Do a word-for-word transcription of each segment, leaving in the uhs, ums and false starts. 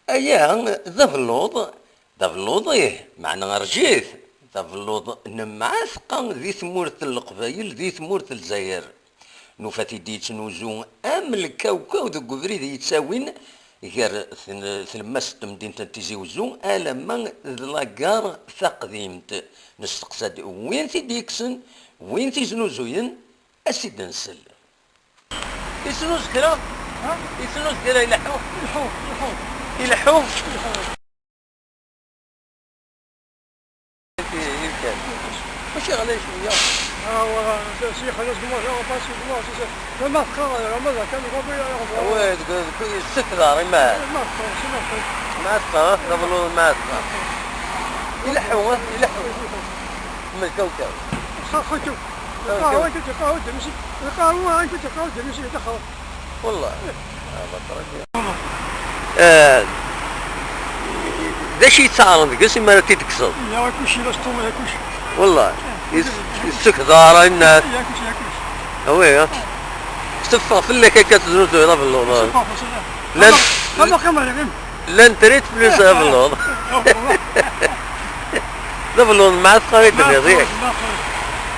Aya d abelluḍ, d abelluḍ ih, meɛna rǧit, d abelluḍ n Mɛatqa di tmurt n Leqbayel, di tmurt n Lezzayer. Nufa-t-id yettnuzu am lkawkaw deg ubrid yettawin gar tn-, tlemmast n temdint n Tizi Wezzu alamma d la gare taqdimt. Nesteqsa-d win t-id-yekksen, win t-iznuzuyen, a s-id-nsel. Isnuz kra? Ha? Isnuz kra ileḥḥu? Ileḥḥu, ileḥḥu. Ileḥḥu? Ileḥḥu. Mačči ɣlay cwiya. Ah, voilà, c'est, c'est, خلاص, moi, j'ai repassé, moi, c'est ça. Le marqueur, euh, le marqueur, le marqueur, le marqueur. Oui, deg, deg, c'est clair, ma. Le marqueur, c'est le marqueur. Mɛatqa, d abelluḍ n Mɛatqa. Ileḥḥu, ha? Ileḥḥu. Melkawkaw. Xaxakew. Lqahwa, lqahwa, lqahwa, lqahwa, lqahwa. Wallah. Ah, baṭel. Eh, d acu yettaɛren deg-s imi ara t-id-tekkseḍ? Ya, kullec, la sṭum, ya kullec. Wallah. Yes-, yessukḍar, inna. Ya kullec, ya kullec. Ah oui, ha? Teffeɣ fell-ak akka teznuzuyeḍ abelluḍ. Teffeɣ fell-ak. Llan, ama, ama, ama, llan trit plus abelluḍ. D abelluḍ n Mɛatqa i d-tenniḍ, yak?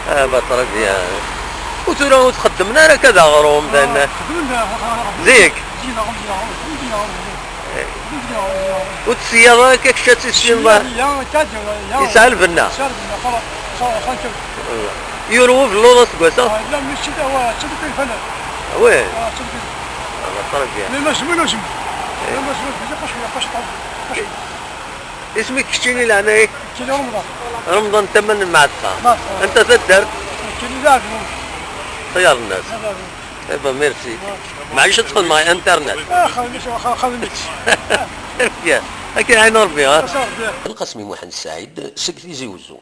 Ah, bah, très bien. U tura ur txeddmen ara akka d aɣrum, dan. Zik. Ur tessiyaḍ ara akka kečč ad tissineḍ? Yesɛa lbenna. Yura ubelluḍ aseggas-a? Oui. Ah, bah, très bien. Isem-ik keččini leɛnaya-k? Keččini Remḍan. Remḍan tama n Mɛatqa. Mɛatqa. Anta taddart? Keččini d Aɛebbuc. Tayaḍ-nnes. Aɛebbuc. Eh ben, merci. Maɛlic ad txedmeɣ internet. Ah, xdem-itt, xdem-itt. Bien. Akka iɛin Rebbi, ha? Asa Rebbi. Lqasmi Muḥend Saɛid seg Tizi Wezzu.